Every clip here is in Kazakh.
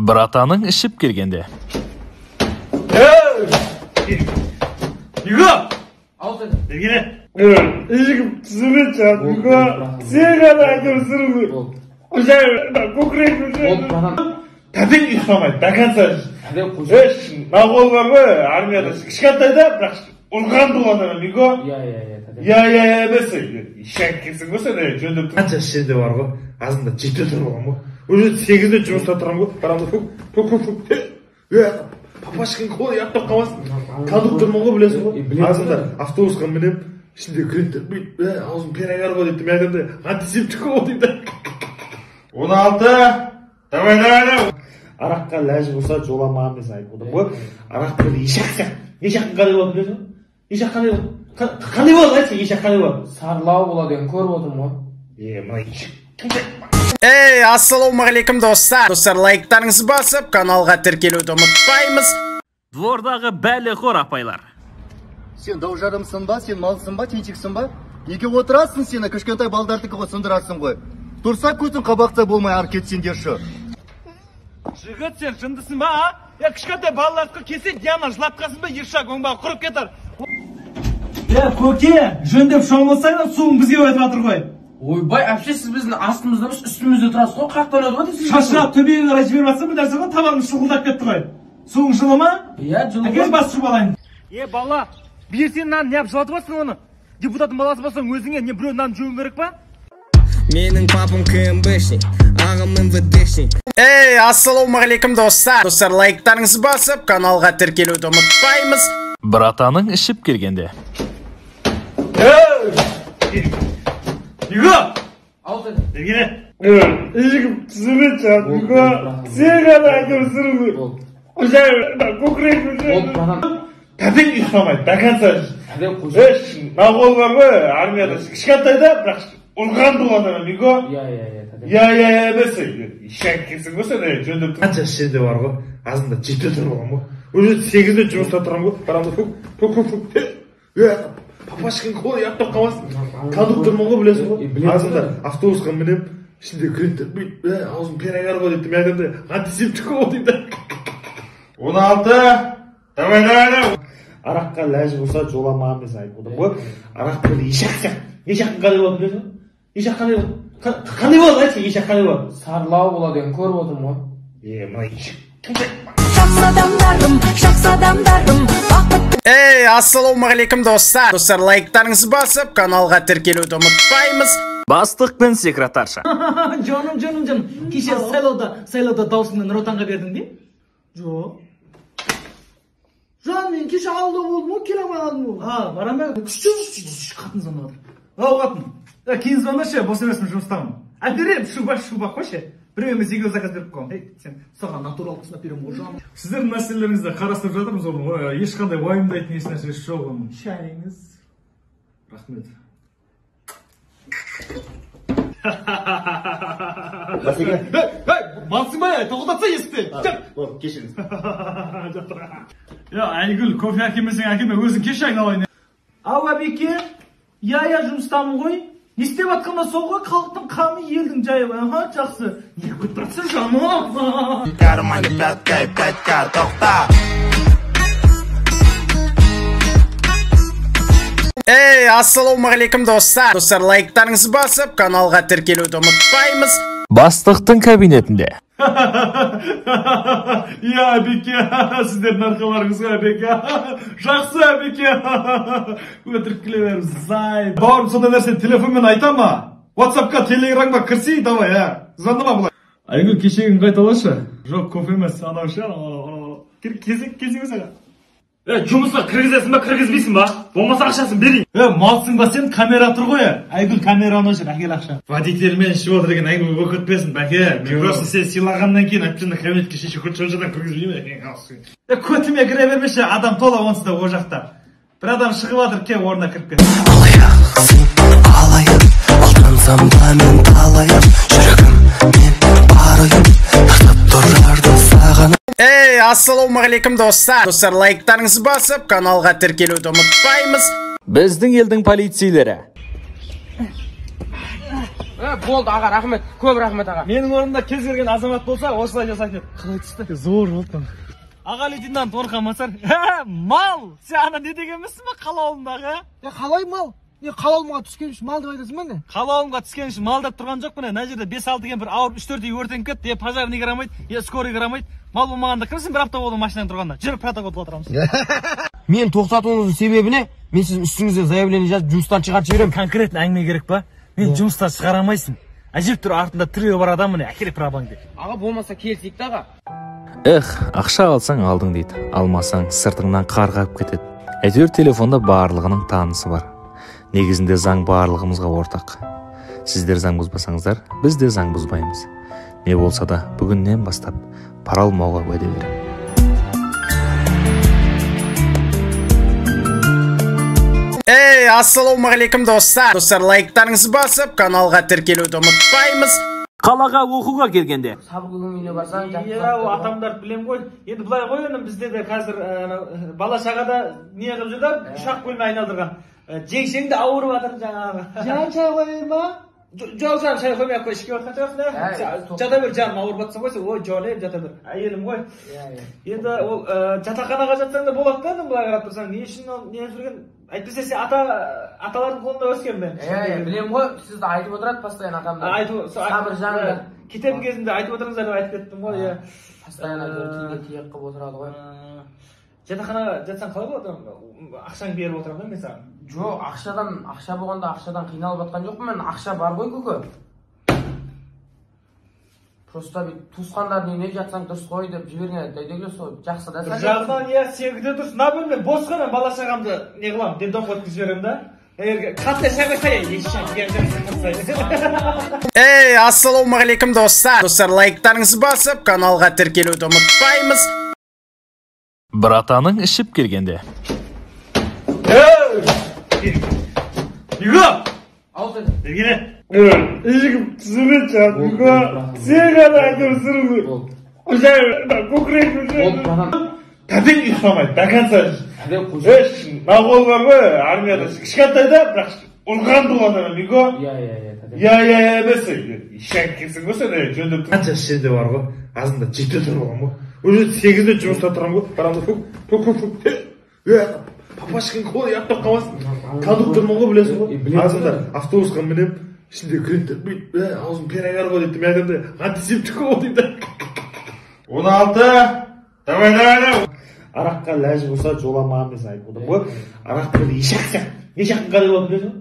Братаның ішіп келгенде. Юго! Бергене! Ешкім түсінбейді шығар, Юго. Сен ғана әкемсің. Тәтең ұйықтамайды, до конца. Мына қол бар ғой, армияда кішкентайда, бірақ ұрған туған адам, Юго. Иә, иә, иә, емес. Ишак келсің ғой сен, жөндеп тұр. Қанша жерде бар ғой, азында 7-де тұрып алғам ғой. Уже 8-де жұмыста тұрамын ғой, барамын да, фук, фук, фук. Папашкин қолы ұяттап қалмасын. Кондуктормын ғой, білесің ғой. Азында автобусқа мінемін, ішінде клиенттер бүйтіп, аузым перегар ғой дейді, мен айтамын да, антисептик ғой дейді. 16, давай, давай, давай. Араққа ләж болса жоламаған мен айтып отырмын ғой. Арақ бір ешақ сияқты. Ешақтың қалай болады білесің ба? Ешақ қалай болады? Қалай болады айтшы, ешақ қалай болады? Сарлау болады деген көріп отырмын ғой. Мына ешақ. Эй, ассалаумағалейкум достар. Достар, лайктарыңызды басып, каналға тіркелуді ұмытпаймыз. Двордағы бәлеқор апайлар. Сен дау-жарымсың ба, сен малсың ба, тентексің ба? Неге отырасың сені, кішкентай балдардікі ғой, сындырасың ғой. Тұрса көзің қабақта болмай ар кетсеңдерші. Жігіт, сен жындысың ба, а? Я кішкентай балалардікі келсе, Диана жылатқансың ба, ешак, оңбаған құрып кетер. Көке, жөндеп шомылсайын, суың бізге өтіп жатыр ғой. Ойбай, әпше, сіз біздің астымызда емес, үстімізде тұрасыз ғой, қаяқтан өтіп жатыр сіз? Шашырап төбеге қарай жіберіп жатсың, бір нәрсе ғой, табаным шылқылдап кетті ғой. Суың жылы ма? Иә, жылы. Әкел, бас жуып алайын. Бала, берсең нан, неғып жылатып жатсың оны? Депутаттың баласы болсаң өзіңе, не біреу нан жеуің керек па? Менің папам КМБшник, ағам МВДшник. Эй, ассалаумағалейкум достар. Достар, лайктарыңызды басып, каналға тіркелуді ұмытпаймыз. Братаның ішіп келгенде. Юго! Бергене! Ешкім түсінбейді шығар, Юго. Сен ғана әкемсің. Тәтең ұйықтамайды, до конца. Мына қол бар ғой, армияда кішкентайда, бірақ ұрған туған адам, Юго. Иә, иә, иә, иә, емес. Ишак келсің ғой сен, жөндеп тұр. Қанша жерде бар ғой, азында 7-де тұрып алғам ғой. Уже 8-де жұмыста тұрамын ғой, барамын да, фук, фук, фук. Папашкин қолы ұяттап қалмасын. Кондуктормын ғой, білесің ғой. Азында автобусқа мінемін, ішінде клиенттер бүйтіп, аузым перегар ғой дейді, мен айтамын да, антисептик ғой дейді. 16, давай, давай, давай. Араққа ләж болса жоламаған мен айтып отырмын ғой. Арақ бір ешақ сияқты. Ешақтың қалай болады білесің ба? Ешақ қалай болады? Қалай болады айтшы, ешақ қалай болады? Сарлау болады деген көріп отырмын ғой. Мына ешақ. Жақсы адамдарым, жақсы адамдарым, бақытты. Эй, ассалаумағалейкум достар. Достар, лайктарыңызды басып, каналға тіркелуді ұмытпаймыз. Бастық пен секретарша. Жаным, жаным, жаным. Кеше сайлауда даусыңды Нұр Отанға бердің бе? Жоқ. Жан, мен кеше ауылда болдым ғой, келе алмай қалдым ғой. А, барам ба? Қатын звондап жатыр. Ау, қатын. Кейін звондашы, бос емеспін, жұмыстамын. Әперем, шуба, шуба қойшы. Біреу емес, екеу заказ беріп қойғам. Ей, сен саған натурал ұсынып беремін ғой, жаным. Сіздердің мәселелеріңізді қарастырып жатырмыз оны. Ешқандай уайымдайтын еш нәрсесі жоқ оның. Шайыңыз. Рахмет. Басеке. Ей, малсың ба, тоқтатса есікті. Кешіріңіз. Я, Айгүл, кофе әкелмесең әкелме, өзің кеш айналайын. Ау, әбеке, иә, иә, жұмыстамын ғой. Не істеп жатқанда сол ғой, халықтың қамы, елдің жайы ғой. Аха, жақсы. Не күтіп тұрсың, жаным? Кармане пятка и пятка, тоқта. Эй, ассалаумағалейкум достар. Достар, лайктарыңызды басып, каналға тіркелуді ұмытпаймыз. Бастықтың кабинетінде. Иә, әбеке, сіздердің арқаларыңызға, әбеке. Жақсы, әбеке. Өтірік күле береміз, зай. Бауырым, сондай нәрсені телефонмен айта ма? WhatsAppқа, Телеграмға кірсей, давай, ә. Звондама былай. Айгүл, кешегін қайталашы. Жоқ, кофе емес, анау ше, анау. Кезек, кезек емес. Жұмысқа кіргізесің ба, кіргізбейсің ба? Болмаса ақшасын берейін. Малсың ба сен, камера тұр ғой. Айгүл камераны өшір, әкел ақша. Водительмен ішіп отыр деген әңгіме болып кетпесін, бәке. Мен просто сен сыйлағаннан кейін әбден кабинетке шеше көт сол жерден кіргізбеймін. Көтіме кіре бермеші, адам тола онсыз да ол жақта. Бір адам шығып жатыр, кел орнына кіріп кет. Алаяқсың, алаяқ, алдансам да мен талаяқ, жүрегім мен бар ойым, тартып тұрарды саған. Эй, ассалаумағалейкум достар. Достар, лайктарыңызды басып, каналға тіркелуді ұмытпаймыз. Біздің елдің полицейлері. Болды аға, рахмет, көп рахмет аға. Менің орнымда кез келген азамат болса, осылай жасайтын еді. Қалай түсті? Зор болды. Аға лейтенант Орхан Масар. Мал! Сен ана не дегенбісің ба Қалауымдағы? Қалай мал? Не Қалауымға түскен үшін мал деп айтасың ба не? Қалауымға түскен үшін мал деп тұрған жоқ міне. Мына жерде 5-6 кемпір ауырып 3-4 үй өртеніп кетті. Е пожарный қарамайды, е скорый қарамайды. Мал болмағанда кімсің, бір апта болды машинаң тұрғанда. Жүр протокол толтырамыз. Мен тоқтатуыңыздың себебі не? Мен сіздің үстіңізде заявление жазып жұмыстан шығарып жіберемін. Конкретно әңгіме керек па? Мен жұмыстан шығара алмайсың. Әжептәуір артында тіреу бар адам міне, әкеле праваң деп. Аға болмаса келісейік те аға. Эх, ақша алсаң алдың дейді, алмасаң сыртыңнан қар қағып кетеді. Әйтеуір телефонда барлығының танысы бар. Негізінде заң барлығымызға ортақ. Сіздер заң бұзбасаңыздар, біз де заң бұзбаймыз. Не болса да бүгіннен бастап пара алмауға уәде беремін. Эй, ассалаумағалейкум достар. Достар, лайктарыңызды басып, каналға тіркелуді ұмытпаймыз. Қалаға оқуға келгенде. Сабыр үйіне барсаң, иә, ол атамдарды білем ғой. Енді былай ғой, інім, бізде де қазір бала шағада не қылып жүр да, үш-ақ бөлме айналдырған. Жеңшең де ауырып жатыр жаңағы. Жан шай қояйын ба? Жоқ, жан шай қоймай ақ қой, ішке батқан шығарсың. Жата бер, жаным ауырып жатсың ғой, сен, ой, жолайым, жата бер. Әйелім ғой. Енді ол жатақханаға жатсаң да болады да, інім, былай қарап тұрсаң, не үшін ол не жүрген? Әйтпесе сен аталардың қолында өскен мен. Білем ғой, сізді айтып отырады постоянно атамдар. Сабыр жанды. Кететін кезінде айтып отырыңыздар деп айтып кеттім ғой, иә. Постоянно тілге тиек қылып отырады ғой. Жатақханаға жатсаң қалай болады? Ақшаңды беріп отырамын да мен саған. Жоқ, ақшадан, ақша болғанда ақшадан қиналып жатқан жоқпын мен, ақша бар ғой көке. Просто бүйтіп туысқандардың үйіне жатсаң дұрыс қой деп жіберген дәйдегілер сол жақсы да. Бір жағынан иә, сенікі де дұрыс. Мына бөлме бос қой, мен бала шағамды не қыламын, детдомға өткізіп жіберемін да. Егер қатты шай қойса, Эй, ассалаумағалейкум достар. Достар, лайктарыңызды басып, каналға тіркелуді ұмытпаймыз. Братаның ішіп келгенде. Юго! Ешкім түсірмейді шығар, Юго. Сен ғана айтып түсірме. Көкірегім тәтең ұйықтамайды, до конца. Мына қол бар ғой, армияда кішкентай да, бірақ ұрған туған адам, Юго. Иә, иә, иә емес. Ишак екенсің ғой сен, жөндеп тұр. Қанша ішінде бар ғой, азында 7-де тұрып алғанмын ғой. Уже 8-де жұмыста тұрамын ғой. Барамын да, фук, фук, фук. Папашкин қолы ұяттап қалмасын. Кондуктормын ғой, білесің ғой. Азында автобусқа мінемін, ішінде клиенттер бүйтіп, аузым перегар ғой дейді. Мен айтамын да, антисептик ғой дейді. 16. Давай, давай, давай. Араққа ләж болса жоламаған мен айтып отырмын ғой. Арақ бір ешақ сияқты. Ешақтың қандай болады білесің ба?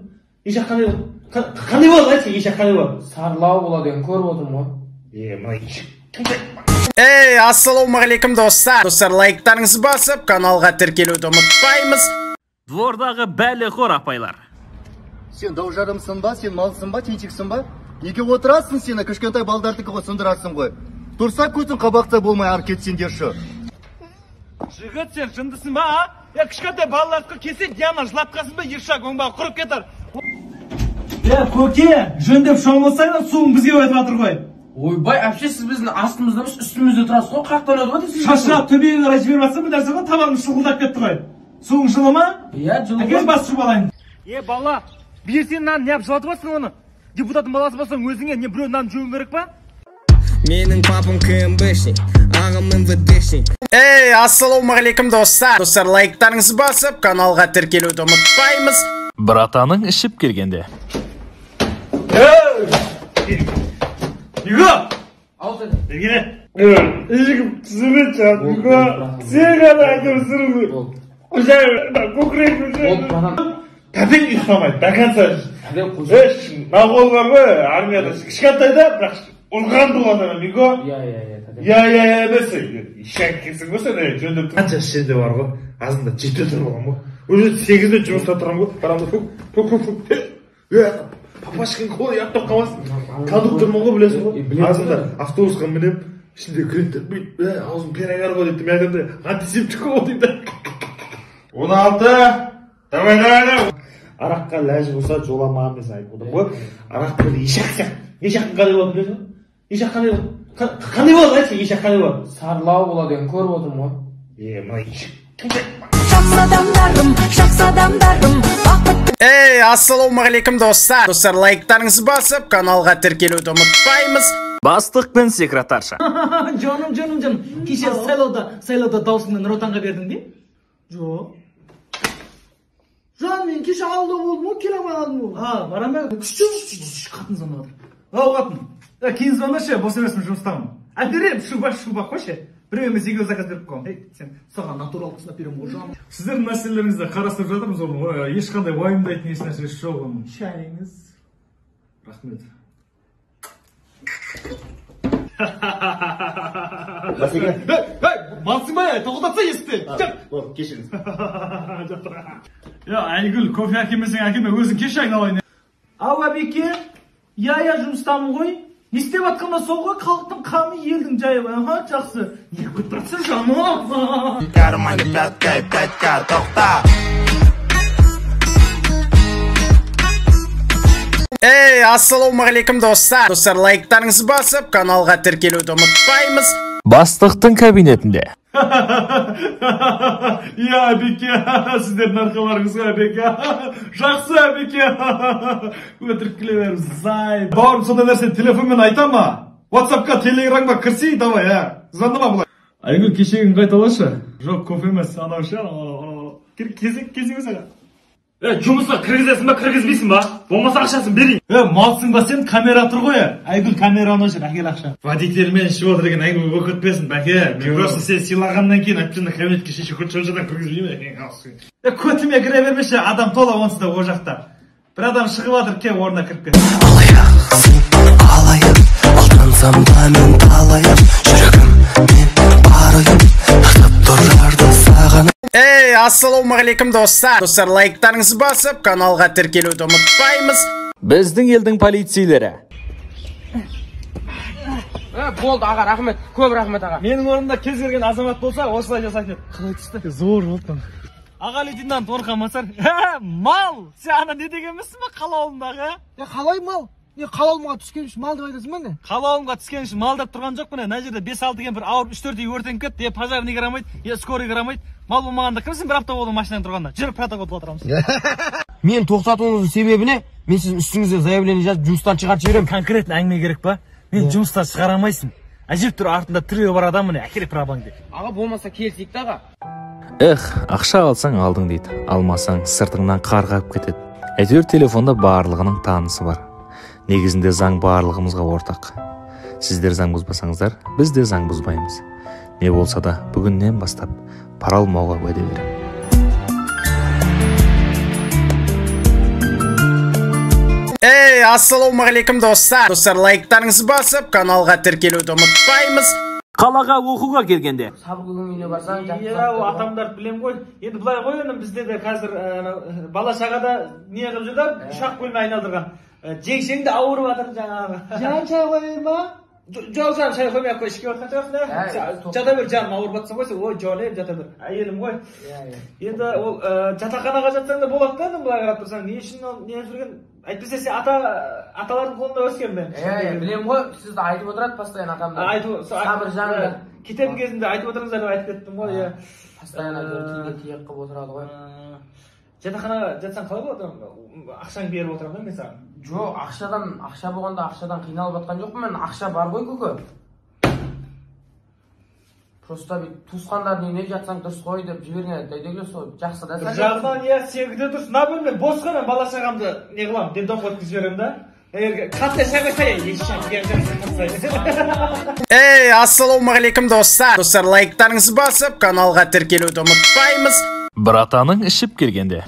Ешақ қандай болады? Қандай болады айтшы, ешақ қандай болады? Сарлау болады енді, көріп отырмын ғой. Мына ешақ. Эй, ассалаумағалейкум достар. Достар, лайктарыңызды басып, каналға тіркелуді ұмытпаймыз. Двордағы бәлеқор апайлар. Сен дау жарымсың ба, сен малсың ба, тентексің ба? Неге отырасың сен, кішкентай балдардікі ғой, сындырасың ғой. Тұрса көтің қабақта болмай ары кетсеңдерші. Жігіт, сен жындысың ба, а? Я кішкентай балалардікі келсе, Диана жылатқансың ба, ешак оңбаған құрып кетер. Е, көке, жөндеп шомылсаң да суың бізге өтіп жатыр ғой. Ойбай, әпше, сіз біздің астымызда емес, үстімізде тұрасыз ғой, қаяқтан өтіп жатыр сіз? Шашырап төбеге қарай жіберіп жатсың, бір нәрсе ғой, табаным шұғылдап кетті ғой. Суың жылы ма? Иә, жылы. Әкел бас жуып алайын. Е, бала, берсең нан неғып жылатып жатсың оны? Депутаттың баласы болсаң өзіңе не біреу нан жеуің керек па? Менің папам КМБшник, ағам МВДшник. Эй, ассалаумағалейкум достар. Достар, лайктарыңызды басып, каналға тіркелуді ұмытпаймыз. Братаның ішіп келгенде. Юго! Ешкім түсірмейді шығар, Юго. Сен ғана айтып түсірме. Көкірегім тәтең ұйықтамайды, до конца. Мына қол бар ғой, армияда кішкентай да, бірақ ұрған туған адам, Юго. Иә, иә, иә. Иә, иә, иә емес. Ишак екенсің ғой сен, жөндеп тұр. Қанша ішінде бар ғой, азында 7-де тұрып алғанмын ғой. Уже 8-де жұмыста тұрамын ғой. Барамын да, фук, фук, фук. Папашкин қолы ұяттап қалмасын. Кондуктормын ғой, білесің ғой. Азында автобусқа мінемін, ішінде клиенттер бүйтіп, аузым перегар ғой дейді. Мен айтамын да, антисептик ғой дейді. 16. Давай, давай, давай. Араққа ләж болса жоламаған мен айтып отырмын ғой. Арақ бір ешақ сияқты. Ешақтың қандай болады білесің ба? Ешақ қандай болады? Қандай болады айтшы, ешақ қандай болады? Сарлау болады енді, көріп отырмын ғой. Мына ешақ. Жақсы адамдарым, жақсы адамдарым, бақытты. Эй, ассалаумағалейкум достар. Достар, лайктарыңызды басып, каналға тіркелуді ұмытпаймыз. Бастық пен секретарша. Жаным, жаным, жаным. Кеше сайлауда даусыңды Нұр Отанға бердің бе? Жоқ. Жан, мен кеше ауылда болдым ғой, келе алмай қалдым ғой. А, барам ба? Қатын звондап жатыр. Ау, қатын. Кейін звондашы, бос емеспін, жұмыстамын. Әперем, шуба қойшы. Біреу емес, екеу заказ беріп қойған. Ей, сен саған натурал қысына беремін ғой, жаным. Сіздердің мәселелеріңізді қарастырып жатырмыз, оның ешқандай уайымдайтын еш нәрсесі жоқ оның. Шайыңыз. Рахмет. Басеке. Ей, малсың ба, тоқтатса есікті. Кешіріңіз. Я, Айгүл, кофе әкелмесең әкелме, өзің кеш айналайын. Ау, әбеке, я жұмыстамын ғой. Не істеп жатқанда сол ғой, халықтың қамы, елдің жайы. Аха, жақсы. Не күтіп тұрсың, жаным? Кармане пятка и пятка, тоқта. Эй, ассалаумағалейкум достар. Достар, лайктарыңызды басып, каналға тіркелуді ұмытпаймыз. Бастықтың кабинетінде. Иә, әбеке, сіздердің арқаларыңызға, әбеке. Жақсы, әбеке. Өтірік күле беріңіз, зай. Бауырым, сондай нәрсе телефонмен айта ма? WhatsAppқа, Телеграмға кірсей, давай, ә. Звондама былай. Айгүл, кешегін қайталашы. Жоқ, кофе емес, анау ше, анау. Кезек емес. Жұмысқа кіргізесің ба, кіргізбейсің ба? Болмаса ақшасын берейін. Малсың ба сен, камера тұр ғой. Айгүл, камераны өшір, әкел ақша. Водительмен ішіп отыр деген әңгіме болып кетпесін, бәке. Мен просто сен сыйлағаннан кейін әбден кабинетке шеше көтіп кіргізбеймін. Көтіме кіре бермеші, адам тола онсыз да ол жақта. Бір адам шығып жатыр, кел орнына кіріп кет. Алаяқсың, алаяқ, алдансам да мен талаяқ, жүрегім мен бар ойым, тартып тұрарды саған. Эй, ассалаумағалейкум достар. Достар, лайктарыңызды басып, каналға тіркелуді ұмытпаймыз. Біздің елдің полицейлері. Болды, аға, рахмет. Көп рахмет, аға. Менің орнымда кез келген азамат болса, осылай жасайтын еді. Қалай түсті? Зор болды. Аға лейтенант Орхан Масар. Мал! Сен ана не дегенмісің ба қалауымдағы? Қалай мал? Не қалауымға түскен үшін мал деп айтасың ба не? Қалауымға түскен үшін мал деп тұрған жоқпын. Мына жерде 5-6 кемпір ауырып 3-4 үй өртеніп кетті. Е, пожарный қарамайды, е, скорый қарамайды. Мал болмағанда кімсің, бір апта болды машинаң тұрғанда. Жүр, протокол толтырамыз. Мен тоқтатуыңыздың себебі не? Мен сіздің үстіңізге заявление жазып жұмыстан шығарып жіберемін. Конкретно әңгіме керек па? Мен жұмыстан шығара алмайсың. Әжептәуір артында тіреу бар адам, міне, әкеле прабаң деп. Аға, болмаса келісейік те, аға. Эх, ақша алсаң алдың дейді, алмасаң сыртыңнан қарғап кетеді. Әйтеуір телефонда барлығының танысы бар. Негізінде заң барлығымызға ортақ. Сіздер заң бұзбасаңыздар, біз де заң бұзбаймыз. Не болса да, бүгіннен бастап пара алмауға уәде беремін. Эй, ассалаумағалейкум достар. Достар, лайктарыңызды басып, каналға тіркелуді ұмытпаймыз. Қалаға оқуға келгенде. Сабыргүлдің үйіне барсаң, иә, атамдарды білем ғой. Енді былай ғой, інім, бізде де қазір бала шағада не қылып жүр да, үш-ақ бөлме айналдырған. Жеңшең де ауырып жатыр жаңағы. Жан, шай қояйын ба? Жоқ, жан, шай қоймай ақ қой, ішке батқан шығарсың. Жата бер, жаным, ауырып жатсың ғой сен. Ой, жолайым, жата бер. Әйелім ғой. Енді ол жатақханаға жатсаң да болады да, енді былай қарап тұрсаң, не үшін ол не жүрген? Әйтпесе сен аталардың қолында өскен мен. Білемін ғой, сізді айтып отырады постоянно атамдар. Сабыржан да. Кететін кезінде айтып отырыңыздар деп айтып кеттім ғой, иә. Постоянно әйтеуір тілге тиек қылып отырады ғой. Жатақханаға жатсаң қалай болады? Ақшаңды беріп отырамын да мен саған. Жоқ, ақшадан, ақша болғанда ақшадан қиналып жатқан жоқпын мен, ақша бар ғой көке. Просто бүйтіп туысқандардың үйіне жатсаң дұрыс қой деп жіберген дәйдегілер сол жақсы да. Бір жағынан иә, сенікі де дұрыс. Мына бөлме бос қой, мен бала шағамды не қыламын, детдомға өткізіп жіберемін да. Егер қатты шай қойса, Эй, ассалаумағалейкум достар. Достар, лайктарыңызды басып, каналға тіркелуді ұмытпаймыз. Братаның ішіп келгенде.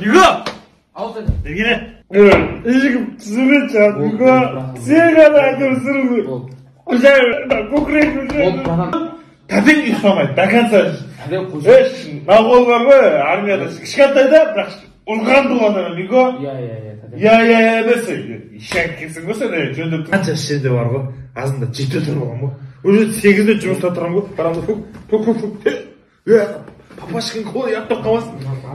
Юго! Бергене! Ешкім түсірмейді жаңа, Юго. Сен ғана әйтеуір түсіру. Көкірек. Тәтең ұйықтамайды, до конца. Еш, мына қол бар ғой, армияда. Кішкентай да, бірақ ұрған болған ана, Юго. Иә, иә, иә. Иә, емес. Ишак келсің ғой сен, жөндеп тұр. Қанша ішінде бар ғой, азында 7 тұрып алған ғой. Уже 8-де жұмыста тұрамын ғой, барамын да, фук, фук, фук. Папашкин қолы ұяттап қалмасын.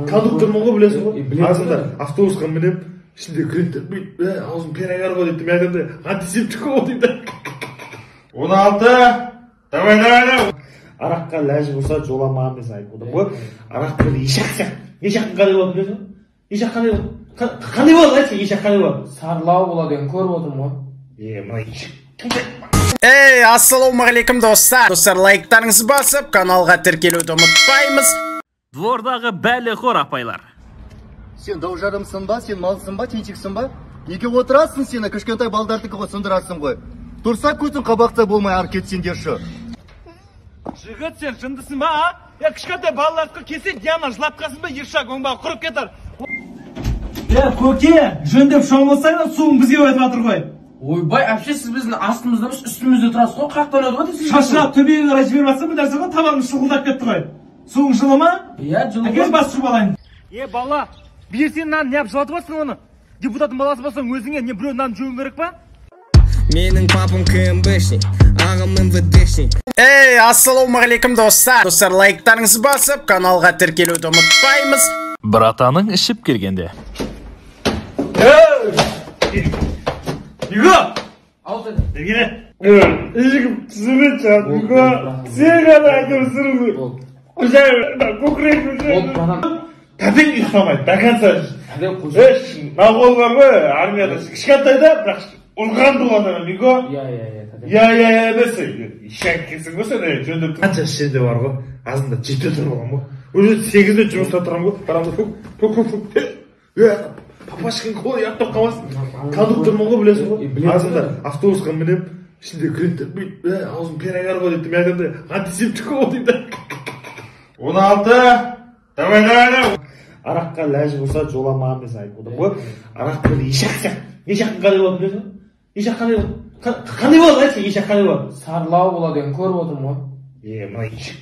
Кондуктормын ғой, білесің ғой. Азында автобусқа мінем, ішінде клиенттер бүйтіп, аузым перегар ғой дейді, мен айтамын да, антисептик ғой дейді. 16, Давай, давай, давай. Араққа ләж болса жоламаған мен айтып отырмын ғой. Арақ бір ешақ сияқты. Ешақтың қандай болады білесің ба? Ешақ қандай болады? Қандай болады айтшы, ешақ қандай болады? Сарлау болады енді, көріп отырмын ғой. Е, мына ешақ. Эй, ассалаумағалейкум достар. Достар, лайктарыңызды басып, каналға тіркелуді ұмытпаймыз. Двордағы бәлеқор апайлар. Сен дау жарымсың ба, сен малсың ба, тентексің ба? Неге отырасың сені, кішкентай балдардікі ғой, сындырасың ғой. Тұрса көтің қабақта болмай ары кетсеңдерші. Жігіт, сен жындысың ба, а? Я кішкентай балалардікі келсе, Диана жылап қалсын ба, ешак оңбаған құрып кетер. Е, көке, жөндеп шомылсаң, суың бізге өтіп жатыр ғой. Ойбай, әпше, сіз біздің астымызда емес, үстімізде тұрасыз ғой, қаяқтан өтіп жатыр сіз? Шашырап төбеге қарай жіберіп жатсың, бір нәрсе ғой, табаным шылқылдап кетті ғой. Суың жылы ма? Иә, жылы. Әкел, бас жуып алайын. Е, бала, берсең нан, неғып жылатып жатсың оны? Депутаттың баласы болсаң өзіңе не біреу нан жеуің керек па? Менің папам КМБшник, ағам МВДшник. Эй, ассалаумағалейкум достар. Достар, лайктарыңызды басып, каналға тіркелуді ұмытпаймыз. Братаның ішіп келгенде. Юго! Ергене! Ешкім түсінбейді шығар, Юго. Сен ғана айтып жүрсің. Көкірек. Тәтең ұйықтамайды, до конца. Мына қол бар ғой, армияда кішкентай да, бірақ ұрған болған ана, Мико. Иә, иә, иә. Иә, иә, иә, емес. Ешак келсең ғой сен, жөндеп. Қанша ішінде бар ғой, азында 7-де тұрып алғанмын ғой. Уже 8-де жұмыста тұрамын ғой. Барамын да, фук, фук, фук. Папашкин қолы ұяттап қалмасын. Кондуктормын ғой, білесің ғой. Азында автобусқа мініп, ішінде клиенттер бүйтіп, аузым перегар ғой дейді. Мен айтамын да, антисептик ғой дейді. 16. Давай, давай, давай. Араққа ләж болса жоламаған мен айтып отырмын ғой. Арақ бір ешақ сияқты. Ешақтың қандай болады білесің ба? Ешақ қандай болады? Қандай болады айтшы, ешақ қандай болады? Сарлау болады енді, көріп отырмын ғой. Е, мына ешақ.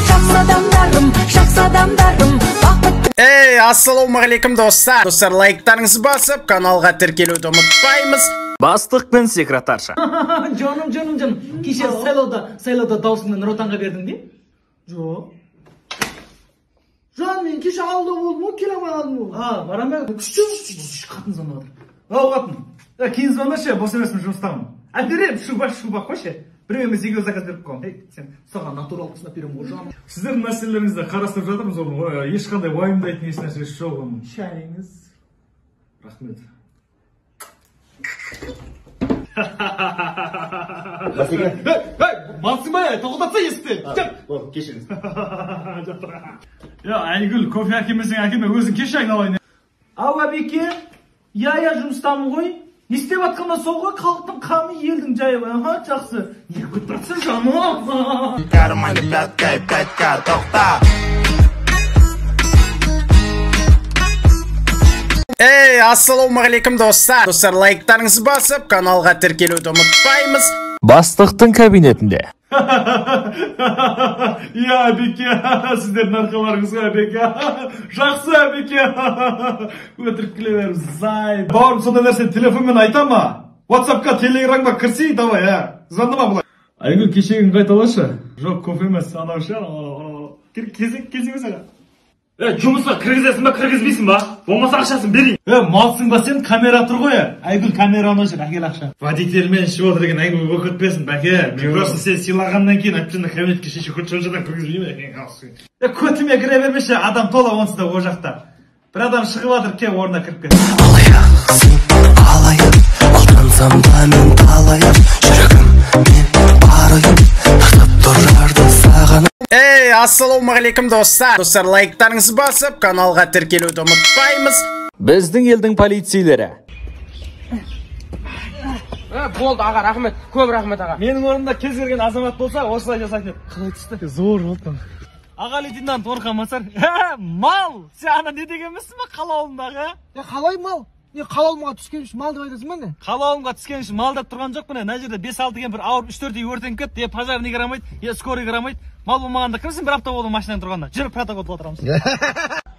Жақсы адамдарым, жақсы адамдарым, бақытты. Эй, ассалаумағалейкум достар. Достар, лайктарыңызды басып, каналға тіркелуді ұмытпаймыз. Бастық пен секретарша. Жаным, жаным, жаным. Кеше сайлауда даусыңды Нұр Отанға бердің бе? Жоқ. Жан, мен кеше ауылда болдым ғой, келе алмай қалдым ғой. А, барам ба? Қатын звондап жатыр. Ау, қатын. Кейін звондашы, бос емеспін, жұмыстамын. Әперем, шуба, шуба қойшы. Біреу емес, екеу заказ беріп қойғам. Ей, сен саған натурал ұсынып беремін ғой, жаным. Сіздердің мәселелеріңізді қарастырып жатырмыз, оның ешқандай уайымдайтын еш нәрсесі жоқ оның. Шайыңыз. Рахмет. Басеке. Ей, малсың ба, тоқтатса есікті. Болды, кешіріңіз. Я, Айгүл, кофе әкелмесең әкелме, өзің кеш айналайын. Ау, әбеке, иә, иә, жұмыстамын ғой. Не істеп жатқанда сол ғой, халықтың қамы, елдің жайы. Аха, жақсы. Не күтіп тұрсың, жаным? Кармане пятка и 5К, тоқта. Эй, ассалаумағалейкум достар. Достар, лайктарыңызды басып, каналға тіркелуді ұмытпаймыз. Бастықтың кабинетінде. Иә, әбеке, сіздердің арқаларыңызға, әбеке. Жақсы, әбеке. Өтірік күле береміз, зай. Бауырым, сондай нәрсені телефонмен айта ма? WhatsAppқа, Телеграмға кірсей, давай, ә. Звондама былай. Айгүл, кешегін қайталашы. Жоқ, кофе емес, анау ше, анау. Кезек, кезек емес аға. Жұмысқа кіргізесің ба, кіргізбейсің ба? Болмаса ақшасын берейін. Малсың ба сен, камера тұр ғой. Айгүл камераны өшір, әкел ақша. Водительмен ішіп отыр деген әңгіме болып кетпесін, бәке. Мен просто сені сыйлағаннан кейін әбден кабинетке шеше көт жолжадан кіргізбеймін. Көтіме кіре бермеші, адам тола онсыз да ол жақта. Бір адам шығып жатыр, кел орнына кіріп кет. Алаяқсың, алайып, алдансам да мен талайып, жүрегім мен бар ойым, тартып тұрарды саған. Эй, ассалаумағалейкум достар. Достар, лайктарыңызды басып, каналға тіркелуді ұмытпаймыз. Біздің елдің полицейлері. Болды, аға, рахмет. Көп рахмет, аға. Менің орнымда кез келген азамат болса, осылай жасайтын еді. Қалай түсті? Зор болды. Аға лейтенант Орхан Масар. Мал! Сен ана не дегенмісің ба қала ауылындағы? Қалай мал? Не, қала ауылға түскен үшін мал деп айтасың ба не? Қала ауылға түскен үшін мал деп тұрған жоқ міне. Мына жерде 5-6 кемпір ауырып 3-4 үй өртеніп кетті. Е, пожарный қарамайды, е, скорый қарамайды. Мал болмағанда кімсің, бір апта болды машинаң тұрғанда. Жүр, протокол толтырамыз.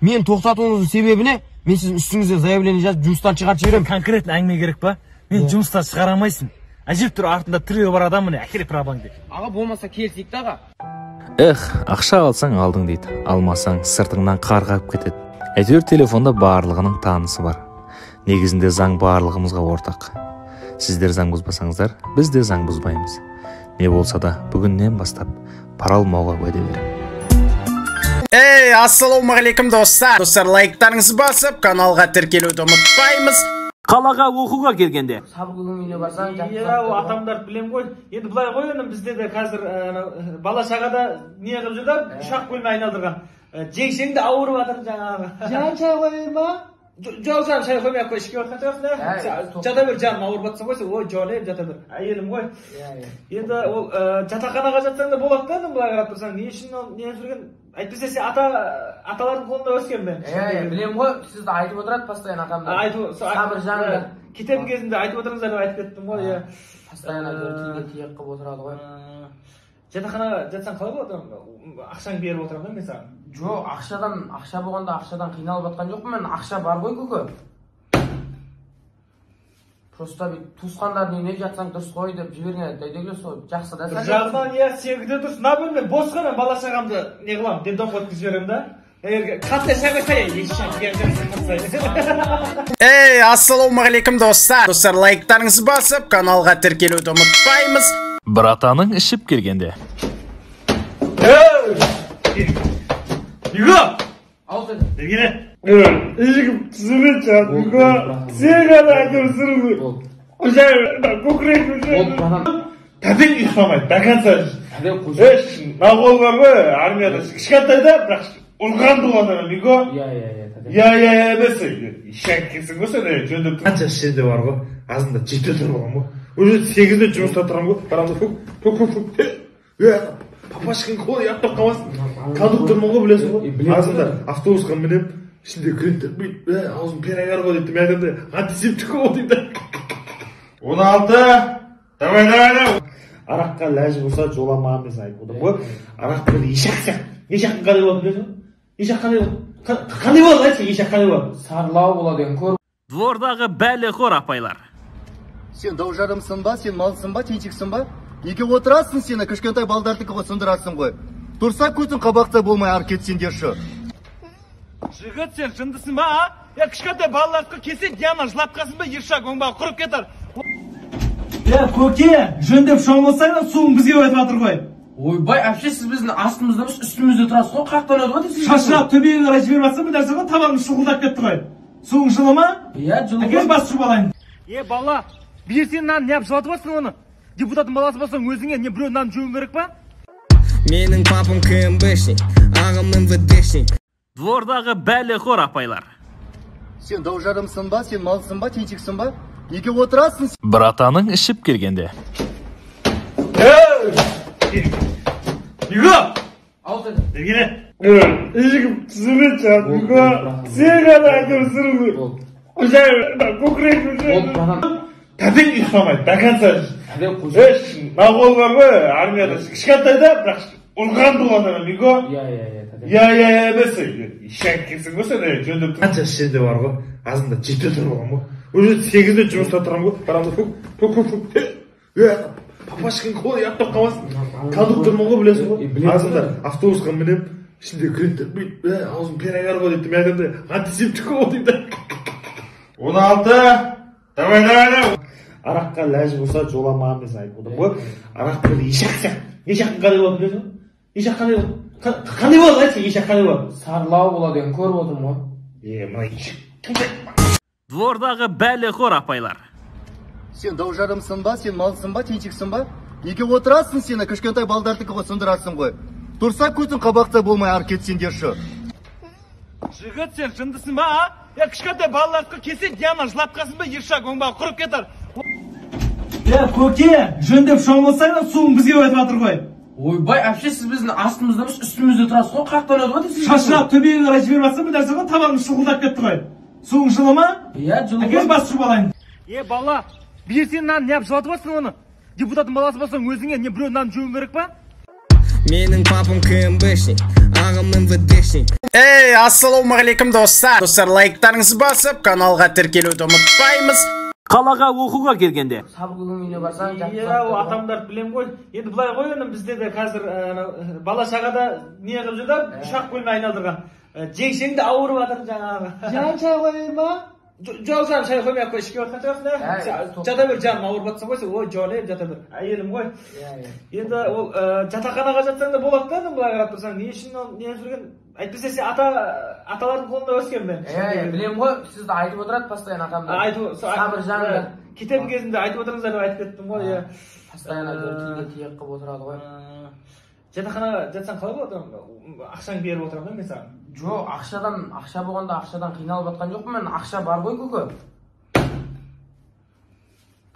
Мен тоқтатуыңыздың себебі не? Мен сіздің үстіңізге заявление жазып жұмыстан шығарып жіберемін. Конкретно әңгіме керек па? Мен жұмыстан шығара алмайсың. Әжептәуір артында тіреу бар адам міне, әкеле праваң деп. Аға, болмаса келісейік те, аға. Эх, ақша алсаң алдың дейді, алмасаң сыртыңнан қарғап кетеді. Әйтеуір телефонда барлығының танысы бар. Негізінде заң барлығымызға ортақ. Сіздер заң бұзбасаңыздар, біз де заң бұзбаймыз. Не болса да бүгіннен бастап пара алмауға уәде беремін. Эй, ассалаумағалейкум достар. Достар, лайктарыңызды басып, каналға тіркелуді ұмытпаймыз. Қалаға оқуға келгенде Сабыргүлдің үйіне барсаң, Иә, ол атамдарды білем ғой. Енді былай ғой, інім, бізде де қазір бала шағада не қылып жүр да, үш-ақ бөлме айналдырған. Жеңшең де ауырып жатыр жаңағы. Жан шай қояйын ба? Жоқ, жаным, шай қоймай ақ қой, ішке барған шығарсың. Жата бер, жаным, ауырып жатсың ғой сен. Ой, жолем, жата бер. Әйелім ғой. Енді ол жатақханаға жатсаң да болады да, інім, былай қарап тұрсаң. Не үшін ол не жүрген? Әйтпесе сен аталардың қолында өскен мен. Білем ғой, сізді айтып отырады постоянно атамдар. Сабыржан. Кететін кезінде айтып отырыңыздар деп айтып кеттім ғой, иә. Постоянно тілге тиек қылып отырады ғой. Жатақханаға жатсаң қалай болады? Ақшаңды беріп отырамын да мен саған. Жоқ, ақшадан, ақша болғанда ақшадан қиналып жатқан жоқпын мен, ақша бар ғой көке. Просто бүйтіп туысқандардың үйіне жатсаң дұрыс қой деп жіберген дәйдегілер сол жақсы да. Бір жағынан иә, сенікі де дұрыс. Мына бөлме бос қой, мен бала шағамды не қыламын, детдомға өткізіп жіберемін да. Егер қатты шай қойса, Эй, ассалаумағалейкум достар. Достар, лайктарыңызды басып, каналға тіркелуді ұмытпаймыз. Братаның ішіп келгенде. Юго! Ешкім түсінбейді шығар, Юго. Сен ғана әкемсің. Тәтең ұйықтамайды, до конца. Мына қол бар ғой, армияда кішкентай да, бірақ ұрған болған ана, Юго. Иә, иә, иә, емес. Ишак келсің ғой сен, жөндеп тұр. Қанша ішінде бар ғой, азында 7-де тұрып алған ғой. Уже 8-де жұмыста тұрамын ғой, барамын да, фук, фук, фук, фук. Папашкин қолы ұяттап қалмасын. Кондуктормын ғой, білесің ғой. Азында автобусқа мінемін, ішінде клиенттер бүйтіп, аузым перегар ғой дейді, мен айтамын да, антисептик ғой дейді. 16, давай, давай, давай. Араққа ләж болса жоламаған мен айтып отырмын ғой. Арақ бір ешақ сияқты. Ешақтың қандай болатынын білесің ба? Ешақ қандай болады? Қандай болады, айтшы, ешақ қандай болады? Сарлау болады енді, көр. Двордағы бәлеқор апайлар. Сен дау жарымсың ба, сен малсың ба, тентексің ба? Неге отырасың сені, кішкентай балдардікі ғой, сындырасың ғой. Тұрса көтің қабақта болмай ары кетсеңдерші. Жігіт, сен жындысың ба, а? Я кішкентай балалардікі келсе, Диана жылап қалсын ба, Ершак оңбаған құрып кетер. Е, көке, жөндеп шомылсаң да суың бізге өтіп жатыр ғой. Ойбай, әпше, сіз біздің астымызда емес, үстімізде тұрасыз ғой, қаяқтан өтіп жатыр сіз? Шашырап төбеге қарай жіберіп жатсың, бір нәрсе ғой, табаным шұғылдап кетті ғой. Суың жылы ма? Иә, жылы. Әкел, бас жуып алайын. Е, бала, берсең нан неғып жылатып жатсың оны? Депутаттың баласы болсаң өзіңе не біреу нан жеуің керек па? Менің папам КМБшник, ағам МВДшник. Двордағы бәлеқор апайлар. Сен дау жарымсың ба, сен малсың ба, тентексің ба? Неге отырасың? Братаның ішіп келгенде. Юго! Ешкім түсінбейді шығар, Юго. Сен ғана әкемсің. Тәтең ұйықтамайды, до конца. Мына қол бар ғой, армияда кішкентай да, бірақ ұрған болған ана, Юго. Иә, иә, иә, иә, иә, емес. Ишак келсің ғой сен, жөндеп тұр. Қанша ішінде бар ғой, азында 7-де тұрып алған ғой. Уже 8-де жұмыста тұрамын ғой, барамын да, фук, фук, фук, фук. Папашкин қолы ұяттап қалмасын. Кондуктормын ғой, білесің ғой. Азында автобусқа мінемін, ішінде клиенттер бүйтіп, аузым перегар ғой дейді, мен айтамын да, антисептик ғой дейді. 16, давай, давай, давай. Араққа ләж болса жоламаған мен айтып отырмын ғой. Арақ бір ешақ сияқты. Ешақтың қандай болатынын білесің ба? Ешақ қандай болады? Қандай болады, айтшы, ешақ қандай болады? Сарлау болады енді, көріп отырмын ғой. Е, мына ешақ. Двордағы бәлеқор апайлар. Сен дау жарымсың ба, сен малсың ба, тентексің ба? Неге отырасың сені, кішкентай балдардікі ғой, сындырасың ғой. Тұрса көтің қабақта болмай ары кетсеңдерші. Жігіт, сен жындысың ба, а? Я кішкентай балалардікі келсе, Диана жылап қалсын ба, Ершак оңбаған құрып кетер. Е, көке, жөндеп шомылсаң да суың бізге өтіп жатыр ғой. Ойбай, әпше, сіз біздің астымызда емес, үстімізде тұрасыз ғой, қаяқтан өтіп жатыр сіз? Шашырап төбеге қарай жіберіп жатсаң, бір нәрсе ғой, табаным шұғылдап кетті ғой. Суың жылы ма? Иә, жылы. Әкел, бас жуып алайын. Е, бала, берсең нан неғып жылатып жатсың оны? Депутаттың баласы болсаң өзіңе не біреу нан жеуің керек па? Менің папам КМБшник, ағам МВДшник. Эй, ассалаумағалейкум достар. Достар, лайктарыңызды басып, каналға тіркелуді ұмытпаймыз. Қалаға оқуға келгенде. Сабыргүлдің үйіне барсаң, Иә, ол атамдарды білем ғой. Енді былай ғой, інім, бізде де қазір бала шағада не қылып жүр да, үш-ақ бөлме айналдырған. Жеңшең де ауырып жатыр жаңағы. Жан шай қояйын ба? Жоқ, жаным, шай қоймай ақ қой, ішке барған шығарсың, жата бер, жаным, ауырып жатсың ғой сен, ой, жолем, жата бер, әйелім ғой. Енді ол жатақханаға жатсаң да болады да, енді былай қарап тұрсаң, не үшін ол не жүрген, әйтпесе сен аталардың қолында өскен мен. Білемін ғой, сізді айтып отырады постоянно атамды. Сабыржан. Кететін кезінде айтып отырыңыздар деп айтып кеттім ғой, иә. Постоянно тілге тиек қылып отырады ғой. Жатақханаға жатсаң қалай болады? Ақшаңды беріп отырамын да мен саған. Жоқ, ақшадан, ақша болғанда ақшадан қиналып жатқан жоқпын мен, ақша бар ғой көке.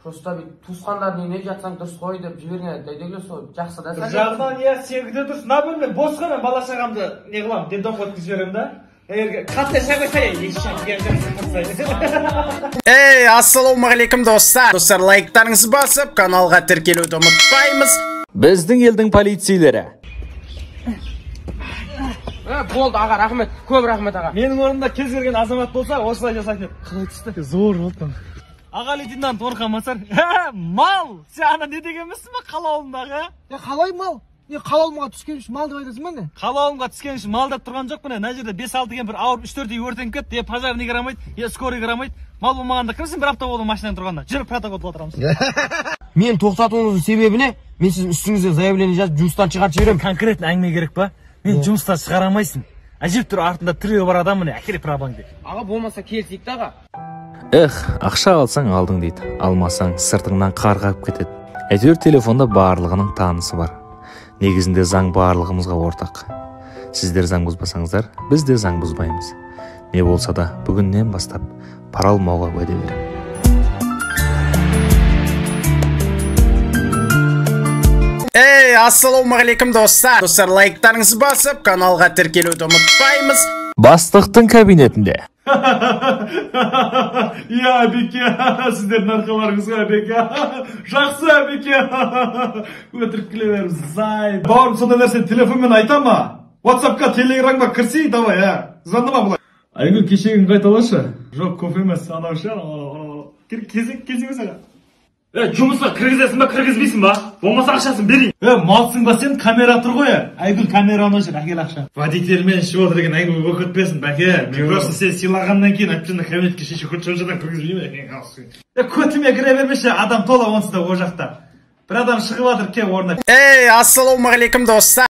Просто бүйтіп туысқандардың үйіне жатсаң дұрыс қой деп жіберген дәйдегле сол жақсы да. Бір жағынан иә, сенікі де дұрыс. Мына бөлме бос қой, мен бала шағамды не қыламын, детдомға өткізіп жіберемін да. Егер қатты шай қойса, Эй, ассалаумағалейкум достар. Достар, лайктарыңызды басып, каналға тіркелуді ұмытпаймыз. Біздің елдің полицейлері. Болды аға, рахмет, көп рахмет аға. Менің орнымда кез келген азамат болса, осылай жасайтын еді. Қалай түсті? Зор болды. Аға лейтенант Орхан Масар. Мал! Сен ана не дегенбісің ба қала ауылындағы? Қалай мал? Не қала ауылға түскен үшін мал деп айтасың ба не? Қала ауылға түскен үшін мал деп тұрған жоқпын. Мына жерде 5-6 кемпір ауырып 3-4 үй өртеніп кетті. Е пожарный қарамайды, е скорый қарамайды. Мал болмағанда кімсің бір апта болды машинаң тұрғанда. Жүр протокол толтырамыз. Мен тоқтатуыңыздың себебі не? Мен сіздің үстіңізге заявление жазып жұмыстан шығарып жіберемін. Конкретно әңгіме керек па? Мен жұмыстан шығара алмайсың. Әжептәуір артында тіреу бар адам міне, әкеле праваң деп. Аға болмаса келісейік те аға. Эх, ақша алсаң алдың дейді, алмасаң сыртыңнан қарғап кетеді. Әйтеуір телефонда барлығының танысы бар. Негізінде заң барлығымызға ортақ. Сіздер заң бұзбасаңыздар, біз де заң бұзбаймыз. Не болса да бүгіннен бастап пара алмауға уәде беремін. Эй, ассалаумағалейкум достар. Достар, лайктарыңызды басып, каналға тіркелуді ұмытпаймыз. Бастықтың кабинетінде. Иә, әбеке, сіздердің арқаларыңызға, әбеке. Жақсы, әбеке. Өтірік күле береміз, зай. Бауырым, сондай нәрсені телефонмен айта ма? WhatsAppқа, Телеграмға кірсей, давай, ә. Звондама былай. Айгүл, кешегін қайталашы. Жоқ, кофе емес, анау ше, анау. Кезек, кезек саған. Жұмысқа кіргізесің ба, кіргізбейсің ба? Болмаса ақшасын берейін. Малсың ба сен, камера тұр ғой. Айгүл камераны өшір, әкел ақша. Водительмен ішіп отыр деген әңгіме болып кетпесін, бәке. Мен просто сені сыйлағаннан кейін әбден кабинетке шеше көтіп кіргізбеймін. Көтіме кіре бермеші, адам тола онсыз да ол жақта. Бір адам шығып жатыр, кел орнына. Эй, ассалаумағалейкум достар.